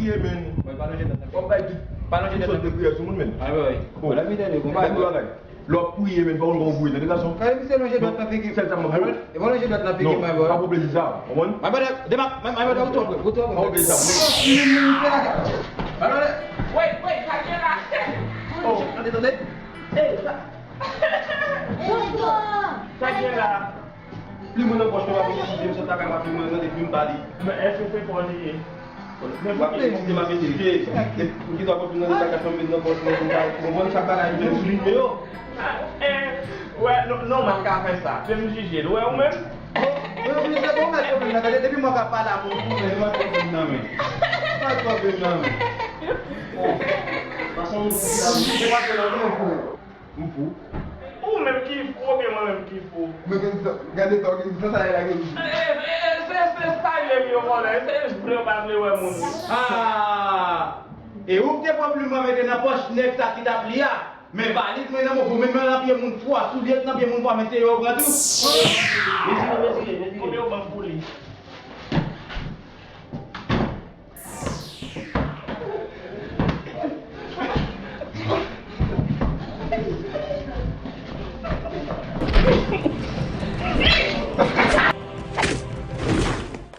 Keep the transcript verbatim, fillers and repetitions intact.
Priye, men. Mwen pa lonje dwèt nan figi. W ap bay tout sòt de priyè sou moun, men. Ay, bay, bay. Bon. Wala, mi tande, bon, bay, bay. Lè w ap priye, men, pa konn kòman w priye, tande, gason. Kay, misye lonje dwèt nan figi. Sèl sa m ap di. E pa lonje dwèt nan figi, my boy. Pa pran plezi sa, w konprann? My brother, dema, my, my brother, ou twò pre, ou twò pre. Pa pran plezi sa. My brother. Wait, wait, sa gen la. Oh, tande, tande. Hey, sa. Sa gen la. Plim mwen nan pòch mwen, m ap vin sou plim, sòt lakay m ap vin mwen nan plim pa li. Men èske se pa w li ye? M ap mete, m ap mete. Ou gen dwa pran plim nan lakay fanm, met nan pòch mwen, pou m ta konprann chak bagay, men sou li yo. Ah, eh, wè, non, non, m ap ka fè sa. Fè m jije l, wè, ou menm? Mwen, mwen, se bon, mwen, pwoblèm nan, gade, depi mwen ka pale a moun, mwen, mwen, pwoblèm nan, men. Mwen, pwoblèm nan, men. Bon. Fason nou fè la, mwen, se pa ke nan men, pou. M fou. Ou menm ki fou oubyen mwen menm ki fou? Men gen, gade sa, gen sa, sa la gen. E, e, e, se, se style m yo vòlè, se vle yo pa vle wè moun. Ah! E ou ki te pran plim mwen mete nan pòch nèg sa ki t ap li a. Men valiz mwen nan men w, men nan pye moun fou a, soulye nan pye moun fou a, men se yo pran tou. Mezire, mezire,